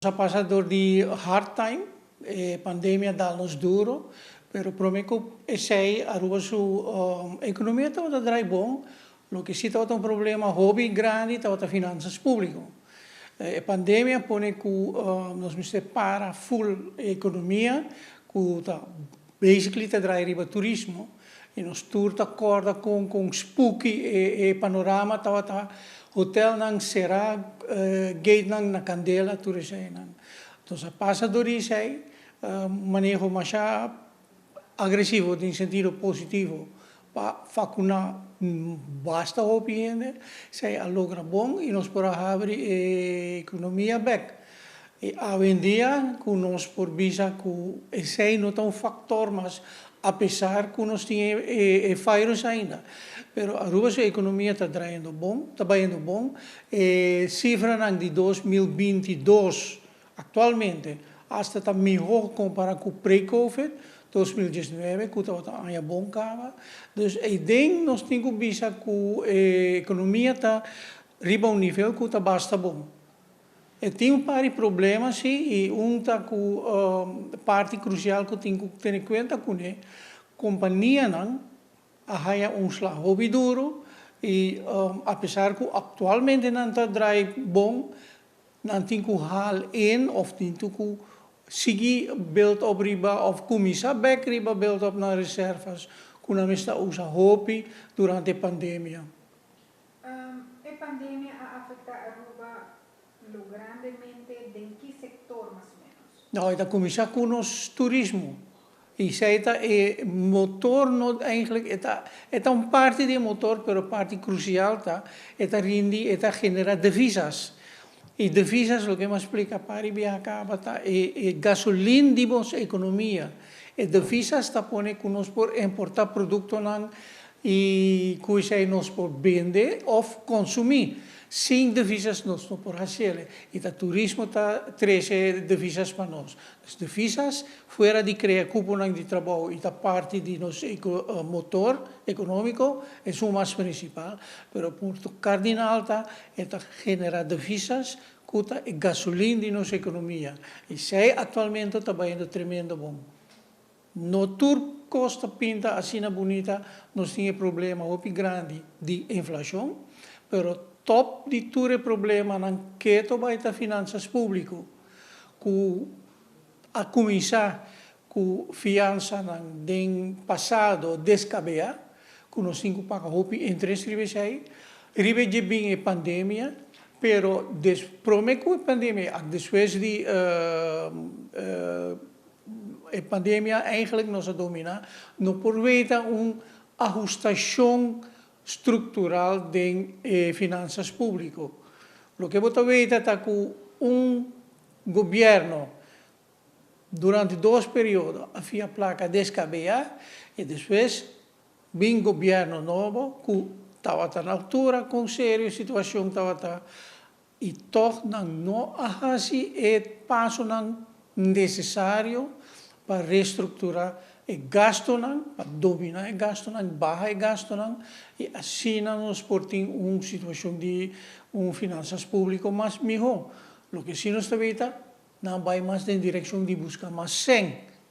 Nos a pasa door di hard time, e pandemia a dal nos duro, pero prome cu esey Aruba su economia tabata draai bon, loke si tabata un problema hopi grandi tabata finanzas publico. E pandemia a pone cu nos mester para full e economia cu ta basically ta draai riba turismo y nos tur ta corda con con spooky e panorama tabata, hotelnan cera, gatenan na candela, tur eseinan. Nos a pasa door di esei, maneho masha agresivo den sentido positivo pa vacuna basta hopi hende, esei a logra bon y nos por a habri e economia bek. Y awendia cu nos por bisa cu esey no ta un factor mas a pesar cu nos tin e virus ainda. Pero Aruba su economia ta draaiendo bon, ta bayendo bon. E cifranan di 2022 actualmente hasta ta miho compara cu pre-covid 2019 cu tabata aña bon caba. Dus eyden nos tin cu bisa cu e economia ta riba un nivel cu ta basta bon. E tin un par di problema si y un ta cu parti crucial cu tin cu tene cuenta cune, companianan a haya un sla hopi duro y apesar cu actualmente nan ta draai bon, nan tin cu haal in of tin cu sigui build up riba of cuminsa bek riba build up nan reservas cu nan mester a usa hopi durante pandemia. E pandemia a afecta Aruba lo grandemente den ki sector mas o menos? No, e ta cuminsa cu nos turismo. Y esey ta e motor, no eigenlijk, e ta e ta un parti di e motor, pero parti crucial ta e ta rindi, e ta genera divisas. Y divisas, loke mi a splica pari biaha caba, ta e e gasolin di nos economia. E divisas ta pone cu nos por importa productonan Y cu esey nos por bende of consumi. Sin divisas nos no por haciele. Y ta turismo ta trece divisas pa nos. Dus divisas fuera di crea cuponan di trabou y ta parti di nos motor economico, esun mas principal. Pero punto cardinal ta e ta genera divisas cu ta e gasolin di nos economia. Y esey actualmente ta bayendo tremendo bon. No tur kos ta pinta asina bunita, nos tin e problema hopi grandi di inflashon, pero top di tur e problemanan keto bai ta finansas públiko, ku a kuminsá ku fiansanan den pasado deskabeá, ku nos tin ku paga hopi interes riba esei, riba e dje bin e pandemia, pero des promé ku e pandemia, despues di E pandemia eigenlijk nos a domina, no por weta un ahustacion structural den e finanzas publico. Loke bo ta weta ta cu un gobierno durante dos periodo a fia placa descabeya y despues bin gobierno nobo cu tabata na altura con serio e situacion tabata I tòg nan no a hasi e pasonan nesesario pa restrukturá e gastunan, pa dominá e gastunan, baha e gastunan, i asina nos por tin un situashon di un finansas públiko mas mihó. Loke sí nos ta weta, nan bai mas den direkshon di buska mas sèn.